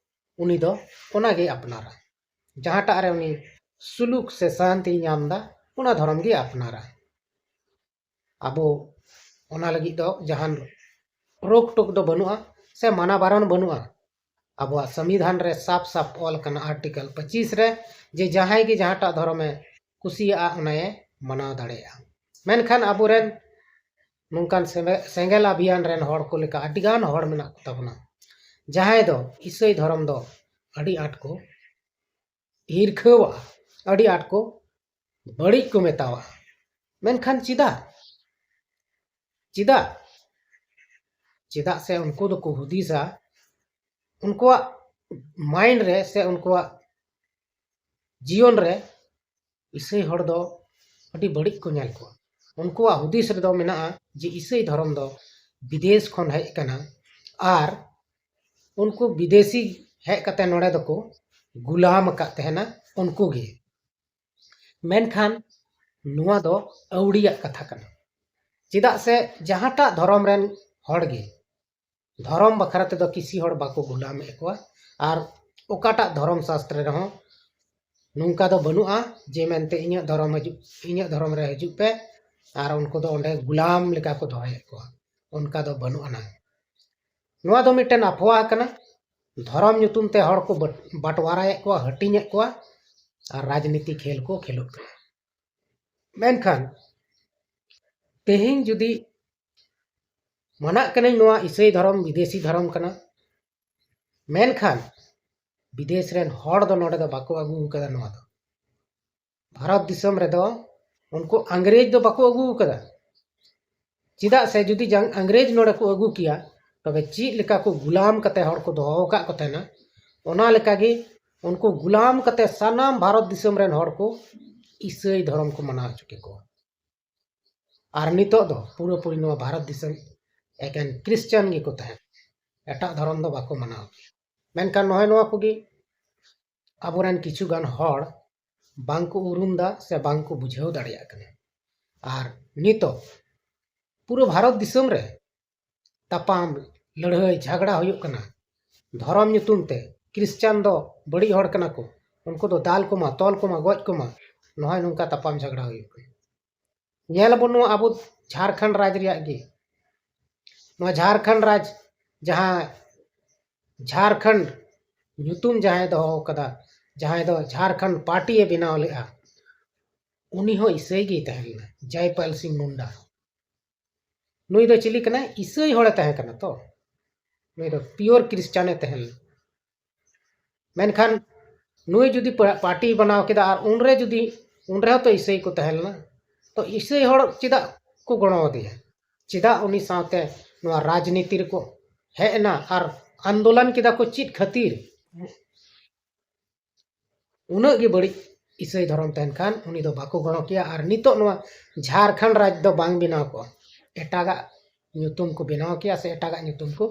ᱩᱱᱤ ᱫᱚ ᱚᱱᱟᱜᱮ ᱟᱯᱱᱟᱨᱟ᱾ ᱡᱟᱦᱟᱸᱴᱟᱜ ᱨᱮ ᱩᱱᱤ ᱥᱩᱞᱩᱠ ᱥᱮ ᱥᱟᱱᱛᱤᱭ ᱧᱟᱢ ᱮᱫᱟ, ᱚᱱᱟ ᱫᱷᱚᱨᱚᱢ ᱜᱮ ᱟᱯᱱᱟᱨᱟ᱾ ᱟᱵᱚ ᱚᱱᱟ ᱞᱟᱹᱜᱤᱫ ᱫᱚ ᱡᱟᱦᱟᱱ ᱨᱳᱠ ᱴᱳᱠ ᱫᱚ ᱵᱟᱹᱱᱩᱜᱼᱟ ᱥᱮ ᱢᱟᱱᱟ ᱵᱟᱨᱚᱱ ᱵᱟᱹᱱᱩᱜᱼᱟ᱾ ᱟᱵᱚᱣᱟᱜ ᱥᱚᱝᱵᱤᱫᱷᱟᱱ ᱨᱮ ᱥᱟᱯ ᱥᱟᱯ ᱚᱞ ᱟᱠᱟᱱᱟ, article ᱯᱚᱸᱪᱤᱥ ᱨᱮ, ᱡᱮ ᱡᱟᱦᱟᱸᱭ ᱜᱮ ᱡᱟᱦᱟᱸᱴᱟᱜ ᱫᱷᱚᱨᱚᱢᱮ ᱠᱩᱥᱤᱭᱟᱜᱼᱟ, ᱚᱱᱟᱭᱮ ᱢᱟᱱᱟᱣ ᱫᱟᱲᱮᱭᱟᱜᱼᱟ᱾ ᱢᱮᱱᱠᱷᱟᱱ ᱟᱵᱚᱨᱮᱱ ᱱᱚᱝᱠᱟᱱ ᱥᱮᱸᱜᱮ- ᱥᱮᱸᱜᱮᱞ ᱟᱵᱷᱤᱭᱟᱱ ᱨᱮᱱ ᱦᱚᱲ ᱠᱚ ᱞᱮᱠᱟ ᱟᱹᱰᱤᱜᱟᱱ ᱦᱚᱲ ᱢᱮᱱᱟᱜ ᱠᱚ ᱛᱟᱵᱚᱱᱟ, ᱡᱟᱦᱟᱸᱭ ᱫᱚ ᱤᱥᱟᱹᱭ ᱫᱷᱚᱨᱚᱢ ᱫᱚ ᱟᱹᱰᱤ ᱟᱸᱴ ᱠᱚ ᱦᱤᱨᱠᱷᱟᱹᱣᱟᱜᱼᱟ, ᱟᱹᱰᱤ ᱟᱸᱴ ᱠᱚ ᱵᱟᱹᱲᱤᱡ ᱠᱚ ᱢᱮᱛᱟᱣᱟᱜᱼᱟ᱾ ᱢᱮᱱᱠᱷᱟᱱ ᱪᱮᱫᱟᱜ? ᱪᱮᱫᱟᱜ? ᱪᱮᱫᱟᱜ ᱥᱮ ᱩᱱᱠᱩ ᱫᱚᱠᱚ ᱦᱩᱫᱤᱥᱟ, ᱩᱱᱠᱩᱣᱟᱜ ᱢᱟᱭᱤᱱᱰ ᱨᱮ ᱥᱮ ᱩᱱᱠᱩᱣᱟᱜ ᱡᱤᱭᱚᱱ ᱨᱮ ᱤᱥᱟᱹᱭ ᱦᱚᱲ ᱫᱚ ᱟᱹᱰᱤ ᱵᱟᱹᱲᱤᱡ ᱠᱚ ᱧᱮᱞ ᱠᱚᱣᱟ᱾ ᱩᱱᱠᱩᱣᱟᱜ ᱦᱩᱫᱤᱥ ᱨᱮᱫᱚ ᱢᱮᱱᱟᱜᱼᱟ ᱡᱮ ᱤᱥᱟᱹᱭ ᱫᱷᱚᱨᱚᱢ ᱫᱚ ᱵᱤᱫᱮᱥ ᱠᱷᱚᱱ ᱦᱮᱡ ᱟᱠᱟᱱᱟ ᱟᱨ ᱩᱱᱠᱩ ᱵᱤᱫᱮᱥᱤ ᱦᱮᱡ ᱠᱟᱛᱮ ᱱᱚᱰᱮ ᱫᱚᱠᱚ ᱜᱩᱞᱟᱢ ᱟᱠᱟᱫ ᱛᱟᱦᱮᱱᱟ ᱩᱱᱠᱩ ᱜᱮ᱾ ᱢᱮᱱᱠᱷᱟᱱ ᱱᱚᱣᱟ ᱫᱚ ᱟᱹᱣᱲᱤᱭᱟᱜ ᱠᱟᱛᱷᱟ ᱠᱟᱱᱟ᱾ ᱪᱮᱫᱟᱜ ᱥᱮ ᱡᱟᱦᱟᱸᱴᱟᱜ ᱫᱷᱚᱨᱚᱢ ᱨᱮᱱ ᱦᱚᱲ ᱜᱮ ᱫᱷᱚᱨᱚᱢ ᱵᱟᱠᱷᱨᱟ ᱛᱮᱫᱚ ᱠᱤᱥᱤ ᱦᱚᱲ ᱵᱟᱠᱚ ᱜᱩᱞᱟᱢᱮᱫ ᱠᱚᱣᱟ᱾ ᱟᱨ ᱚᱠᱟᱴᱟᱜ ᱫᱷᱚᱨᱚᱢ ᱥᱟᱥᱛᱨᱚ ᱨᱮᱦᱚᱸ ᱱᱚᱝᱠᱟ ᱫᱚ ᱵᱟᱹᱱᱩᱜᱼᱟ ᱡᱮ ᱢᱮᱱᱛᱮ ᱤᱧᱟᱹᱜ ᱫᱷᱚᱨᱚᱢ ᱦᱤᱡᱩᱜ, ᱤᱧᱟᱹᱜ ᱫᱷᱚᱨᱚᱢ ᱨᱮ ᱦᱤᱡᱩᱜ ᱯᱮ ᱟᱨ ᱩᱱᱠᱩ ᱫᱚ ᱚᱸᱰᱮ ᱜᱩᱞᱟᱢ ᱞᱮᱠᱟ ᱠᱚ ᱫᱚᱦᱚᱭᱮᱫ ᱠᱚᱣᱟ᱾ ᱚᱱᱠᱟ ᱫᱚ ᱵᱟᱹᱱᱩᱜ ᱟᱱᱟ᱾ ᱱᱚᱣᱟ ᱫᱚ ᱢᱤᱫᱴᱮᱱ ᱟᱯᱷᱣᱟ ᱠᱟᱱᱟ᱾ ᱫᱷᱚᱨᱚᱢ ᱧᱩᱛᱩᱢ ᱛᱮ ᱦᱚᱲ ᱠᱚ ᱵᱟᱹᱴ- ᱵᱟᱴᱣᱟᱨᱟᱭᱮᱫ ᱠᱚᱣᱟ, ᱦᱟᱹᱴᱤᱧᱮᱫ ᱠᱚᱣᱟ ᱟᱨ ᱨᱟᱡᱽᱱᱤᱛᱤ ᱠᱷᱮᱞ ᱠᱚ ᱠᱷᱮᱞᱳᱰ ᱠᱟᱱᱟ᱾ ᱢᱮᱱᱠᱷᱟᱱ ᱛᱮᱦᱮᱧ ᱡᱩᱫᱤ ᱢᱟᱱᱟᱜ ᱠᱟᱹᱱᱟᱹᱧ ᱱᱚᱣᱟ ᱤᱥᱟᱹᱭ ᱫᱷᱚᱨᱚᱢ ᱵᱤᱫᱮᱥᱤ ᱫᱷᱚᱨᱚᱢ ᱠᱟᱱᱟ, ᱢᱮᱱᱠᱷᱟᱱ ᱵᱤᱫᱮᱥ ᱨᱮᱱ ᱦᱚᱲ ᱫᱚ ᱱᱚᱰᱮ ᱫᱚ ᱵᱟᱠᱚ ᱟᱹᱜᱩ ᱟᱠᱟᱫᱟ᱾ ᱱᱚᱣᱟ ᱫᱚ ᱵᱷᱟᱨᱚᱛ ᱫᱤᱥᱚᱢ ᱨᱮᱫᱚ ᱩᱱᱠᱩ ᱤᱝᱨᱮᱡᱽ ᱫᱚ ᱵᱟᱠᱚ ᱟᱹᱜᱩ ᱟᱠᱟᱫᱟ᱾ ᱪᱮᱫᱟᱜ ᱥᱮ ᱡᱩᱫᱤ ᱡᱟᱝ ᱤᱝᱨᱮᱡᱽ ᱱᱚᱰᱮ ᱠᱚ ᱟᱹᱜᱩ ᱠᱮᱭᱟ, ᱛᱚᱵᱮ ᱪᱮᱫ ᱞᱮᱠᱟ ᱠᱚ ᱜᱩᱞᱟᱢ ᱠᱟᱛᱮ ᱦᱚᱲ ᱠᱚ ᱫᱚᱦᱚ ᱟᱠᱟᱫ ᱠᱚ ᱛᱟᱦᱮᱱᱟ, ᱚᱱᱟ ᱞᱮᱠᱟᱜᱮ ᱩᱱᱠᱩ ᱜᱩᱞᱟᱢ ᱠᱟᱛᱮ ᱥᱟᱱᱟᱢ ᱵᱷᱟᱨᱚᱛ ᱫᱤᱥᱚᱢ ᱨᱮᱱ ᱦᱚᱲ ᱠᱚ ᱤᱥᱟᱹᱭ ᱫᱷᱚᱨᱚᱢ ᱠᱚ ᱢᱟᱱᱟᱣ ᱦᱚᱪᱚ ᱠᱮᱠᱚᱣᱟ᱾ ᱟᱨ ᱱᱤᱛᱚᱜ ᱫᱚ ᱯᱩᱨᱟᱹᱯᱩᱨᱤ ᱱᱚᱣᱟ ᱵᱷᱟᱨᱚᱛ ᱫᱤᱥᱚᱢ ᱮᱠᱮᱱ ᱠᱷᱨᱤᱥᱪᱟᱱ ᱜᱮᱠᱚ ᱛᱟᱦᱮᱱᱟ, ᱮᱴᱟᱜ ᱫᱷᱚᱨᱚᱢ ᱫᱚ ᱵᱟᱠᱚ ᱢᱟᱱᱟᱣ ᱜᱮᱭᱟ᱾ ᱢᱮᱱᱠᱷᱟᱱ ᱱᱚᱜᱼᱚᱭ ᱱᱚᱣᱟ ᱠᱚᱜᱮ ᱟᱵᱚᱨᱮᱱ ᱠᱤᱪᱷᱩ ᱜᱟᱱ ᱦᱚᱲ ᱵᱟᱝᱠᱚ ᱩᱨᱩᱢ ᱫᱟ ᱥᱮ ᱵᱟᱝᱠᱚ ᱵᱩᱡᱷᱟᱹᱣ ᱫᱟᱲᱮᱭᱟᱜ ᱠᱟᱱᱟ᱾ ᱟᱨ ᱱᱤᱛᱚᱜ ᱯᱩᱨᱟᱹ ᱵᱷᱟᱨᱚᱛ ᱫᱤᱥᱚᱢ ᱨᱮ ᱛᱟᱯᱟᱢ, ᱞᱟᱹᱲᱦᱟᱹᱭ, ᱡᱷᱟᱜᱽᱲᱟ ᱦᱩᱭᱩᱜ ᱠᱟᱱᱟ ᱫᱷᱚᱨᱚᱢ ᱧᱩᱛᱩᱢ ᱛᱮ᱾ ᱠᱷᱨᱤᱥᱪᱟᱱ ᱫᱚ ᱵᱟᱹᱲᱤᱡ ᱦᱚᱲ ᱠᱟᱱᱟ ᱠᱚ, ᱩᱱᱠᱩ ᱫᱚ ᱫᱟᱞ ᱠᱚᱢᱟ, ᱛᱚᱞ ᱠᱚᱢᱟ, ᱜᱚᱡ ᱠᱚᱢᱟ, ᱱᱚᱜᱼᱚᱭ ᱱᱚᱝᱠᱟ ᱛᱟᱯᱟᱢ ᱡᱷᱟᱜᱽᱲᱟ ᱦᱩᱭᱩᱜ ᱠᱟᱱᱟ᱾ ᱧᱮᱞ ᱟᱵᱚᱱ ᱱᱚᱣᱟ ᱟᱵᱚ ᱡᱷᱟᱲᱠᱷᱚᱸᱰ ᱨᱟᱡᱽ ᱨᱮᱭᱟᱜ ᱜᱮ, ᱱᱚᱣᱟ ᱡᱷᱟᱲᱠᱷᱚᱸᱰ ᱨᱟᱡᱽ ᱡᱟᱦᱟᱸ ᱡᱷᱟᱲᱠᱷᱚᱸᱰ ᱧᱩᱛᱩᱢ ᱡᱟᱦᱟᱸᱭ ᱫᱚᱦᱚ ᱠᱟᱫᱟ, ᱡᱟᱦᱟᱸᱭ ᱫᱚ ᱡᱷᱟᱲᱠᱷᱚᱸᱰ ᱯᱟᱨᱴᱤ ᱮ ᱵᱮᱱᱟᱣ ᱞᱮᱫᱼᱟ, ᱩᱱᱤ ᱦᱚᱸ ᱤᱥᱟᱹᱭ ᱜᱮᱭ ᱛᱟᱦᱮᱸ ᱞᱮᱱᱟ, ᱡᱟᱭᱯᱟᱞ ᱥᱤᱝ ᱢᱩᱱᱰᱟ᱾ ᱱᱩᱭ ᱫᱚ ᱪᱤᱞᱤ ᱠᱟᱱᱟᱭ? ᱤᱥᱟᱹᱭ ᱦᱚᱲᱮ ᱛᱟᱦᱮᱸ ᱠᱟᱱᱟ ᱛᱚ, ᱱᱩᱭ ᱫᱚ ᱯᱤᱭᱳᱨ ᱠᱨᱤᱥᱪᱟᱱᱮ ᱛᱟᱦᱮᱸ ᱞᱮᱱᱟ᱾ ᱢᱮᱱᱠᱷᱟᱱ ᱱᱩᱭ ᱡᱩᱫᱤ ᱯᱟ-, ᱯᱟᱨᱴᱤᱭ ᱵᱮᱱᱟᱣ ᱠᱮᱫᱟ ᱟᱨ ᱩᱱᱨᱮ ᱡᱩᱫᱤ, ᱩᱱ ᱨᱮᱦᱚᱸ ᱛᱚ ᱤᱥᱟᱹᱭ ᱠᱚ ᱛᱟᱦᱮᱸ ᱞᱮᱱᱟ, ᱛᱚ ᱤᱥᱟᱹᱭ ᱦᱚᱲ ᱪᱮᱫᱟᱜ ᱠᱚ ᱜᱚᱲᱚ ᱟᱫᱮᱭᱟ? ᱪᱮᱫᱟᱜ ᱩᱱᱤ ᱥᱟᱶᱛᱮ ᱱᱚᱣᱟ ᱨᱟᱡᱽᱱᱤᱛᱤ ᱨᱮᱠᱚ ᱦᱮᱡ ᱮᱱᱟ ᱟᱨ ᱟᱱᱫᱳᱞᱚᱱ ᱠᱮᱫᱟ ᱠᱚ? ᱪᱮᱫ ᱠᱷᱟᱹᱛᱤᱨ? ᱩᱱᱟᱹᱜ ᱜᱮ ᱵᱟᱹᱲᱤᱡ ᱤᱥᱟᱹᱭ ᱫᱷᱚᱨᱚᱢ ᱛᱟᱦᱮᱱ ᱠᱷᱟᱱ ᱩᱱᱤ ᱫᱚ ᱵᱟᱠᱚ ᱜᱚᱲᱚ ᱠᱮᱭᱟ ᱟᱨ ᱱᱤᱛᱚᱜ ᱱᱚᱣᱟ ᱡᱷᱟᱲᱠᱷᱚᱸᱰ ᱨᱟᱡᱽ ᱫᱚ ᱵᱟᱝ ᱵᱮᱱᱟᱣ ᱠᱚᱜᱼᱟ᱾ ᱮᱴᱟᱜᱟᱜ ᱧᱩᱛᱩᱢ ᱠᱚ ᱵᱮᱱᱟᱣ ᱠᱮᱭᱟ ᱥᱮ ᱮᱴᱟᱜᱟᱜ ᱧᱩᱛᱩᱢ ᱠᱚ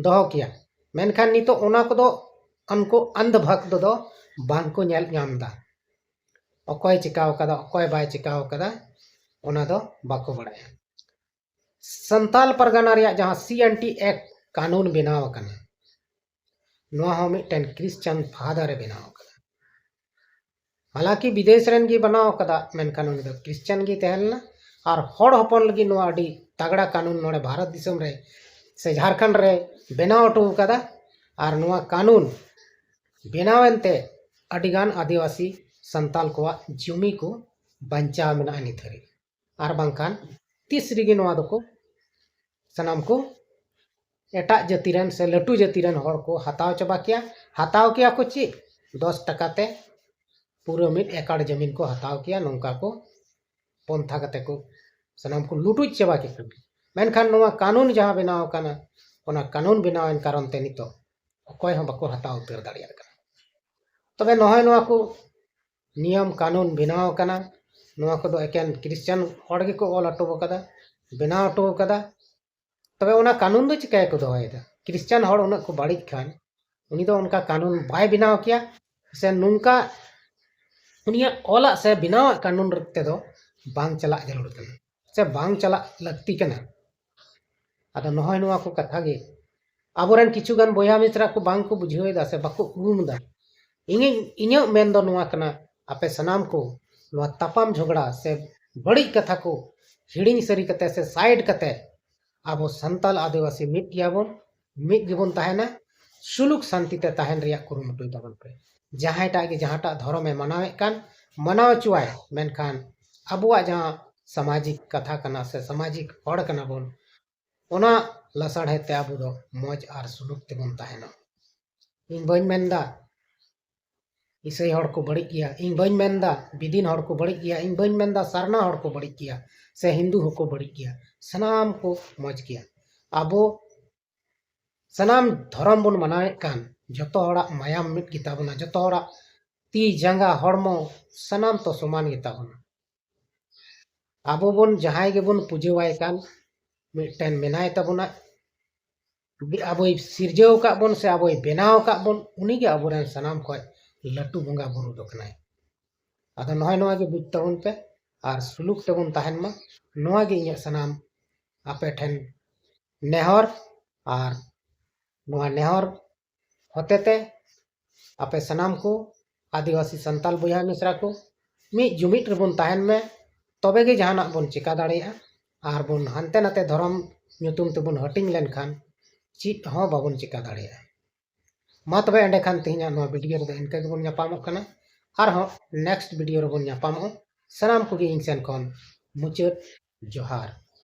ᱫᱚᱦᱚ ᱠᱮᱭᱟ᱾ ᱢᱮᱱᱠᱷᱟᱱ ᱱᱤᱛᱚᱜ ᱚᱱᱟ ᱠᱚᱫᱚ ᱩᱱᱠᱩ ᱟᱱᱫᱷ ᱵᱷᱚᱠᱛ ᱫᱚ ᱵᱟᱝ ᱠᱚ ᱧᱮᱞ ᱧᱟᱢ ᱮᱫᱟ᱾ ᱚᱠᱚᱭ ᱪᱤᱠᱟᱣ ᱠᱟᱫᱟ, ᱚᱠᱚᱭ ᱵᱟᱭ ᱪᱤᱠᱟᱣ ᱠᱟᱫᱟ, ᱚᱱᱟ ᱫᱚ ᱵᱟᱠᱚ ᱵᱟᱲᱟᱭᱟ᱾ ᱥᱟᱱᱛᱟᱞ ᱯᱟᱨᱜᱟᱱᱟ ᱨᱮᱭᱟᱜ ᱡᱟᱦᱟᱸ ᱥᱤ ᱮᱱ ᱴᱤ ᱮᱠᱴ ᱠᱟᱹᱱᱩᱱ ᱵᱮᱱᱟᱣ ᱟᱠᱟᱱᱟ, ᱱᱚᱣᱟ ᱦᱚᱸ ᱢᱤᱫᱴᱮᱱ ᱠᱨᱤᱥᱪᱟᱱ ᱯᱷᱟᱫᱟᱨ ᱮ ᱵᱮᱱᱟᱣ ᱟᱠᱟᱫᱟ᱾ ᱦᱟᱞᱟᱸᱠᱤ ᱵᱤᱫᱮᱥ ᱨᱮᱱ ᱜᱮ ᱵᱮᱱᱟᱣ ᱟᱠᱟᱫᱟ, ᱢᱮᱱᱠᱷᱟᱱ ᱩᱱᱤ ᱫᱚ ᱠᱨᱤᱥᱪᱟᱱ ᱜᱮ ᱛᱟᱦᱮᱸ ᱞᱮᱱᱟ᱾ ᱟᱨ ᱦᱚᱲ ᱦᱚᱯᱚᱱ ᱞᱟᱹᱜᱤᱫ ᱱᱚᱣᱟ ᱟᱹᱰᱤ ᱛᱟᱜᱲᱟ ᱠᱟᱹᱱᱩᱱ ᱱᱚᱰᱮ ᱵᱷᱟᱨᱚᱛ ᱫᱤᱥᱚᱢ ᱨᱮ ᱥᱮ ᱡᱷᱟᱲᱠᱷᱚᱸᱰ ᱨᱮ ᱵᱮᱱᱟᱣ ᱦᱚᱴᱚ ᱟᱠᱟᱫᱟ᱾ ᱟᱨ ᱱᱚᱣᱟ ᱠᱟᱹᱱᱩᱱ ᱵᱮᱱᱟᱣ ᱮᱱᱛᱮ ᱟᱹᱰᱤᱜᱟᱱ ᱟᱹᱫᱤᱵᱟᱹᱥᱤ ᱥᱟᱱᱛᱟᱞ ᱠᱚᱣᱟᱜ ᱡᱩᱢᱤ ᱠᱚ ᱵᱟᱧᱪᱟᱣ ᱢᱮᱱᱟᱜᱼᱟ ᱱᱤᱛ ᱦᱟᱹᱨᱤᱡ᱾ ᱟᱨ ᱵᱟᱝᱠᱷᱟᱱ ᱛᱤᱥ ᱨᱮᱜᱮ ᱱᱚᱣᱟ ᱫᱚᱠᱚ ᱥᱟᱱᱟᱢ ᱠᱚ ᱮᱴᱟᱜ ᱡᱟᱹᱛᱤ ᱨᱮᱱ ᱥᱮ ᱞᱟᱹᱴᱩ ᱡᱟᱹᱛᱤ ᱨᱮᱱ ᱦᱚᱲ ᱠᱚ ᱦᱟᱛᱟᱣ ᱪᱟᱵᱟ ᱠᱮᱭᱟ᱾ ᱦᱟᱛᱟᱣ ᱠᱮᱭᱟ ᱠᱚ ᱪᱮᱫ? ᱫᱚᱥ ᱴᱟᱠᱟ ᱛᱮ ᱯᱩᱨᱟᱹ ᱢᱤᱫ ᱮᱠᱟᱲ ᱡᱟᱹᱢᱤᱱ ᱠᱚ ᱦᱟᱛᱟᱣ ᱠᱮᱭᱟ᱾ ᱱᱚᱝᱠᱟ ᱠᱚ ᱯᱚᱱᱛᱷᱟ ᱠᱟᱛᱮ ᱠᱚ ᱥᱟᱱᱟᱢ ᱠᱚ ᱞᱩᱴᱩᱡ ᱪᱟᱵᱟ ᱠᱮᱫ ᱠᱚᱣᱟ᱾ ᱢᱮᱱᱠᱷᱟᱱ ᱱᱚᱣᱟ ᱠᱟᱹᱱᱩᱱ ᱡᱟᱦᱟᱸ ᱵᱮᱱᱟᱣ ᱟᱠᱟᱱᱟ, ᱚᱱᱟ ᱠᱟᱹᱱᱩᱱ ᱵᱮᱱᱟᱣ ᱮᱱ ᱠᱟᱨᱚᱱ ᱛᱮ ᱱᱤᱛᱚᱜ ᱚᱠᱚᱭ ᱦᱚᱸ ᱵᱟᱠᱚ ᱦᱟᱛᱟᱣ ᱩᱛᱟᱹᱨ ᱫᱟᱲᱮᱭᱟᱜ ᱠᱟᱱᱟ᱾ ᱛᱚᱵᱮ ᱱᱚᱜᱼᱚᱭ ᱱᱚᱣᱟ ᱠᱚ ᱱᱤᱭᱚᱢ ᱠᱟᱹᱱᱩᱱ ᱵᱮᱱᱟᱣ ᱟᱠᱟᱱᱟ, ᱱᱚᱣᱟ ᱠᱚᱫᱚ ᱮᱠᱮᱱ ᱠᱨᱤᱥᱪᱟᱱ ᱦᱚᱲ ᱜᱮᱠᱚ ᱚᱞ ᱦᱚᱴᱚ ᱟᱠᱟᱫᱟ, ᱵᱮᱱᱟᱣ ᱦᱚᱴᱚ ᱟᱠᱟᱫᱟ᱾ ᱛᱚᱵᱮ ᱚᱱᱟ ᱠᱟᱹᱱᱩᱱ ᱫᱚ ᱪᱤᱠᱟᱹᱭᱟᱠᱚ ᱫᱚᱦᱚᱭᱮᱫᱟ? ᱠᱨᱤᱥᱪᱟᱱ ᱦᱚᱲ ᱩᱱᱟᱹᱜ ᱠᱚ ᱵᱟᱹᱲᱤᱡ ᱠᱷᱟᱱ ᱩᱱᱤ ᱫᱚ ᱚᱱᱠᱟ ᱠᱟᱹᱱᱩᱱ ᱵᱟᱭ ᱵᱮᱱᱟᱣ ᱠᱮᱭᱟ, ᱥᱮ ᱱᱚᱝᱠᱟ ᱩᱱᱤᱭᱟᱜ ᱚᱞᱟᱜ ᱥᱮ ᱵᱮᱱᱟᱣᱟᱜ ᱠᱟᱹᱱᱩᱱ ᱛᱮᱫᱚ ᱵᱟᱝ ᱪᱟᱞᱟᱜ ᱡᱟᱹᱨᱩᱲ ᱠᱟᱱᱟ ᱥᱮ ᱵᱟᱝ ᱪᱟᱞᱟᱜ ᱞᱟᱹᱠᱛᱤ ᱠᱟᱱᱟ᱾ ᱟᱫᱚ ᱱᱚᱜᱼᱚᱭ ᱱᱚᱣᱟ ᱠᱚ ᱠᱟᱛᱷᱟ ᱜᱮ ᱟᱵᱚᱨᱮᱱ ᱠᱤᱪᱷᱩ ᱜᱟᱱ ᱵᱚᱭᱦᱟ ᱢᱤᱥᱨᱟ ᱠᱚ ᱵᱟᱝ ᱠᱚ ᱵᱩᱡᱷᱟᱹᱣ ᱮᱫᱟ ᱥᱮ ᱵᱟᱠᱚ ᱩᱨᱩᱢ ᱮᱫᱟ᱾ ᱤᱧᱤᱧ, ᱤᱧᱟᱹᱜ ᱢᱮᱱ ᱫᱚ ᱱᱚᱣᱟ ᱠᱟᱱᱟ, ᱟᱯᱮ ᱥᱟᱱᱟᱢ ᱠᱚ ᱱᱚᱣᱟ ᱛᱟᱯᱟᱢ ᱡᱷᱚᱜᱽᱲᱟ ᱥᱮ ᱵᱟᱹᱲᱤᱡ ᱠᱟᱛᱷᱟ ᱠᱚ ᱦᱤᱲᱤᱧ ᱥᱟᱹᱨᱤ ᱠᱟᱛᱮ ᱥᱮ ᱥᱟᱭᱤᱰ ᱠᱟᱛᱮ ᱟᱵᱚ ᱥᱟᱱᱛᱟᱞ ᱟᱹᱫᱤᱵᱟᱹᱥᱤ ᱢᱤᱫ ᱜᱮᱭᱟᱵᱚᱱ, ᱢᱤᱫ ᱜᱮᱵᱚᱱ ᱛᱟᱦᱮᱱᱟ᱾ ᱥᱩᱞᱩᱠ ᱥᱟᱱᱛᱤ ᱛᱮ ᱛᱟᱦᱮᱱ ᱨᱮᱭᱟᱜ ᱠᱩᱨᱩᱢᱩᱴᱩᱭ ᱛᱟᱵᱚᱱ ᱯᱮ᱾ ᱡᱟᱦᱟᱸᱭᱴᱟᱜ ᱜᱮ ᱡᱟᱦᱟᱸᱴᱟᱜ ᱫᱷᱚᱨᱚᱢᱮ ᱢᱟᱱᱟᱣᱮᱫ ᱠᱟᱱ, ᱢᱟᱱᱟᱣ ᱦᱚᱪᱚᱣᱟᱭ, ᱢᱮᱱᱠᱷᱟᱱ ᱟᱵᱚᱣᱟᱜ ᱡᱟᱦᱟᱸ ᱥᱟᱢᱟᱡᱤᱠ ᱠᱟᱛᱷᱟ ᱠᱟᱱᱟ ᱥᱮ ᱥᱟᱢᱟᱡᱤᱠ ᱦᱚᱲ ᱠᱟᱱᱟ ᱵᱚᱱ, ᱚᱱᱟ ᱞᱟᱥᱟᱲᱦᱮᱫ ᱛᱮ ᱟᱵᱚ ᱫᱚ ᱢᱚᱡᱽ ᱟᱨ ᱥᱩᱞᱩᱠ ᱛᱮᱵᱚᱱ ᱛᱟᱦᱮᱱᱟ᱾ ᱤᱧ ᱵᱟᱹᱧ ᱢᱮᱱᱫᱟ ᱤᱥᱟᱹᱭ ᱦᱚᱲ ᱠᱚ ᱵᱟᱹᱲᱤᱡ ᱜᱮᱭᱟ, ᱤᱧ ᱵᱟᱹᱧ ᱢᱮᱱᱫᱟ ᱵᱤᱫᱤᱱ ᱦᱚᱲ ᱠᱚ ᱵᱟᱹᱲᱤᱡ ᱜᱮᱭᱟ, ᱤᱧ ᱵᱟᱹᱧ ᱢᱮᱱᱫᱟ ᱥᱟᱨᱱᱟ ᱦᱚᱲ ᱠᱚ ᱵᱟᱹᱲᱤᱡ ᱜᱮᱭᱟ ᱥᱮ ᱦᱤᱱᱫᱩ ᱦᱚᱸᱠᱚ ᱵᱟᱹᱲᱤᱡ ᱜᱮᱭᱟ, ᱥᱟᱱᱟᱢ ᱠᱚ ᱢᱚᱡᱽ ᱜᱮᱭᱟ᱾ ᱟᱵᱚ ᱥᱟᱱᱟᱢ ᱫᱷᱚᱨᱚᱢ ᱵᱚᱱ ᱢᱟᱱᱟᱣᱮᱫ ᱠᱟᱱ, ᱡᱚᱛᱚ ᱦᱚᱲᱟᱜ ᱢᱟᱭᱟᱢ ᱢᱤᱫ ᱜᱮᱛᱟ ᱵᱚᱱᱟ, ᱡᱚᱛᱚ ᱦᱚᱲᱟᱜ ᱛᱤ ᱡᱟᱸᱜᱟ ᱦᱚᱲᱢᱚ ᱥᱟᱱᱟᱢ ᱛᱚ ᱥᱚᱢᱟᱱ ᱜᱮᱛᱟ ᱵᱚᱱᱟ᱾ ᱟᱵᱚ ᱵᱚᱱ ᱡᱟᱦᱟᱸᱭ ᱜᱮᱵᱚᱱ ᱯᱩᱡᱟᱹᱣᱟᱭ ᱠᱟᱱ, ᱢᱤᱫᱴᱮᱱ ᱢᱮᱱᱟᱭ ᱛᱟᱵᱚᱱᱟ, ᱟᱵᱚᱭ ᱥᱤᱨᱡᱟᱹᱣ ᱟᱠᱟᱫ ᱵᱚᱱ ᱥᱮ ᱟᱵᱚᱭ ᱵᱮᱱᱟᱣ ᱟᱠᱟᱫ ᱵᱚᱱ, ᱩᱱᱤᱜᱮ ᱟᱵᱚᱨᱮᱱ ᱥᱟᱱᱟᱢ ᱠᱷᱚᱱ ᱞᱟᱹᱴᱩ ᱵᱚᱸᱜᱟ ᱵᱩᱨᱩ ᱫᱚ ᱠᱟᱱᱟᱭ᱾ ᱟᱫᱚ ᱱᱚᱜᱼᱚᱭ ᱱᱚᱣᱟ ᱜᱮ ᱵᱩᱡᱽ ᱛᱟᱵᱚᱱ ᱯᱮ ᱟᱨ ᱥᱩᱞᱩᱠ ᱛᱮᱵᱚᱱ ᱛᱟᱦᱮᱱ ᱢᱟ᱾ ᱱᱚᱣᱟ ᱜᱮ ᱤᱧᱟᱹᱜ ᱥᱟᱱᱟᱢ ᱟᱯᱮ ᱴᱷᱮᱱ ᱱᱮᱦᱚᱨ, ᱟᱨ ᱱᱚᱣᱟ ᱱᱮᱦᱚᱨ ᱦᱚᱛᱮᱛᱮ ᱟᱯᱮ ᱥᱟᱱᱟᱢ ᱠᱚ ᱟᱹᱫᱤᱵᱟᱹᱥᱤ ᱥᱟᱱᱛᱟᱞ ᱵᱚᱭᱦᱟ ᱢᱤᱥᱨᱟ ᱠᱚ, ᱢᱤᱫ ᱡᱩᱢᱤᱫ ᱨᱮᱵᱚᱱ ᱛᱟᱦᱮᱱ ᱢᱮ, ᱛᱚᱵᱮ ᱜᱮ ᱡᱟᱦᱟᱱᱟᱜ ᱵᱚᱱ ᱪᱮᱠᱟ ᱫᱟᱲᱮᱭᱟᱜᱼᱟ᱾ ᱟᱨ ᱵᱚᱱ ᱦᱟᱱᱛᱮ ᱱᱟᱛᱮ ᱫᱷᱚᱨᱚᱢ ᱧᱩᱛᱩᱢ ᱛᱮᱵᱚᱱ ᱦᱟᱹᱴᱤᱧ ᱞᱮᱱᱠᱷᱟᱱ ᱪᱮᱫ ᱦᱚᱸ ᱵᱟᱵᱚᱱ ᱪᱮᱠᱟ ᱫᱟᱲᱮᱭᱟᱜᱼᱟ᱾ ᱢᱟ ᱛᱚᱵᱮ ᱮᱸᱰᱮᱠᱷᱟᱱ ᱛᱮᱦᱮᱧᱟᱜ ᱱᱚᱣᱟ ᱵᱷᱤᱰᱤᱭᱳ ᱨᱮᱫᱚ ᱤᱱᱠᱟᱹ ᱜᱮᱵᱚᱱ ᱧᱟᱯᱟᱢᱚᱜ ᱠᱟᱱᱟ᱾ ᱟᱨᱦᱚᱸ ᱱᱮᱠᱥᱴ ᱵᱷᱤᱰᱤᱭᱳ ᱨᱮᱵᱚᱱ ᱧᱟᱯᱟᱢᱚᱜᱼᱟ᱾ ᱥᱟᱱᱟᱢ ᱠᱚᱜᱮ ᱤᱧ ᱥᱮᱱ ᱠᱷᱚᱱ ᱢᱩᱪᱟᱹᱫ ᱡᱚᱦᱟᱨ᱾